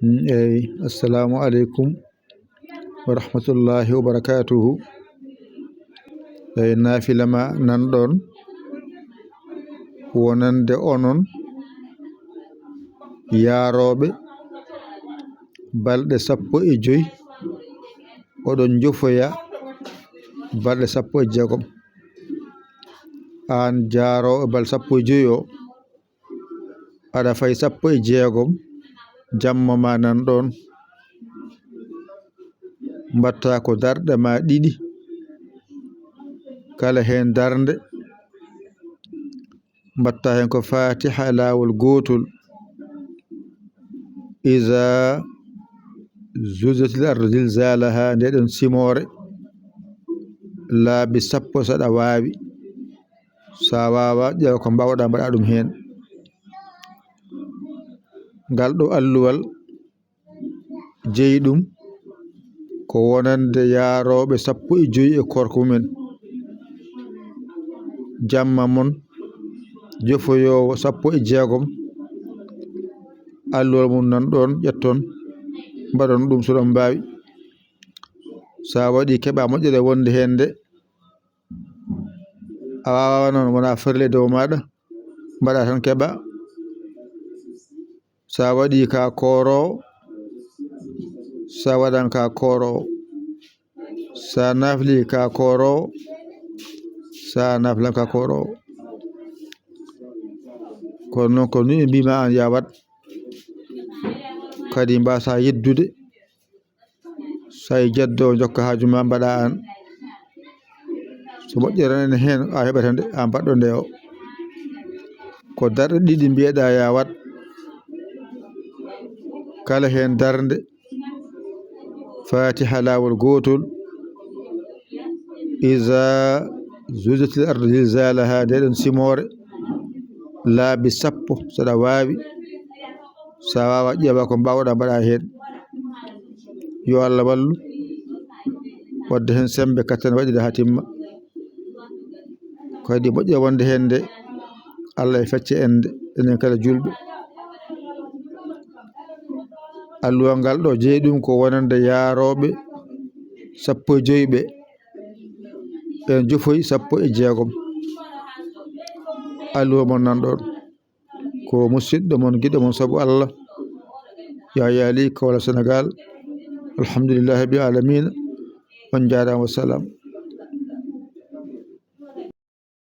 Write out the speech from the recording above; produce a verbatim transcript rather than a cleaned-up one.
Mm, eyi, assalamu aleykum wa rahmatullahi wa barakatuhu. Eyi, naafila ma nan ɗon wonande onon yaarooɓe balɗe sappo e joy, oɗon njofoya balɗe sappo e jeegom. Aan jaaroowo balɗe sappo e joy o, aɗa fay sappo e jeegom, jamma ma nan ɗon. Mbatta ko darɗe ma ɗiɗi, kala heen darnde mbatta heen ko Fatiha e laawol gootol. Iza zulzilatil ardu zilzalaha, nde ɗon simoore laabi sappo, saɗa waawi. Sa waawa, ƴeewa ko mbaawɗa mbaɗa ɗum heen. Ngal ɗo alluwal jeyi ɗum ko wonande yaarooɓe sappo e joy e koorka mumen. Jamma mon jofoyoowo sappo e jeegom, alluwal mum nan ɗon, ƴetton, mbaɗon ɗum so ɗon mbaawi. Sa waɗi, keɓa moƴƴere wonde heen nde, a waawa noon, wona farle dow maaɗa, mbaɗa tan keɓa. Sa waɗi ka kooroowo, sa waɗan ka kooroowo, sa nafli ka kooroowo, sa naflan ka kooroowo. Kono noon, ko ni ɓe mbima aan ya waɗ, kadi mbasa yeddude. Sa yi jeddo jokka haaju ma, mbaɗa aan. So moƴƴere nana heen, a heɓata nde, a mbaɗɗo nde o. Ko darɗe ɗiɗi mbiyeɗa ya waɗ. Kala heen darnde, Fatiha laawol gootol. Iza zulzilatil ardu zilzalaha, nde ɗon simoore laabi sappo, saɗa waawi. Sa waawa, ƴeewa ko mbaawɗa mbaɗa heen. Yo Allah wallu, wadde heen semmbe, katten, waɗira haa timma. Ko kadi moƴƴa wonde heen nde, Allah e fecce en nde, enen kala juulɓe. Alluwal ngal ɗo jeyi ɗum ko wonande yaarooɓe sappo e joy ɓe, ɓen jofoyi sappo e jeegom. Alluwa mon nan ɗon. Ko musiɗɗo mon, giɗo mon sabu Allah, Yahya Ly, Kaolack, Sénégal. Alhamdulillahi rabbil alamina. On njaaraama, wassalam.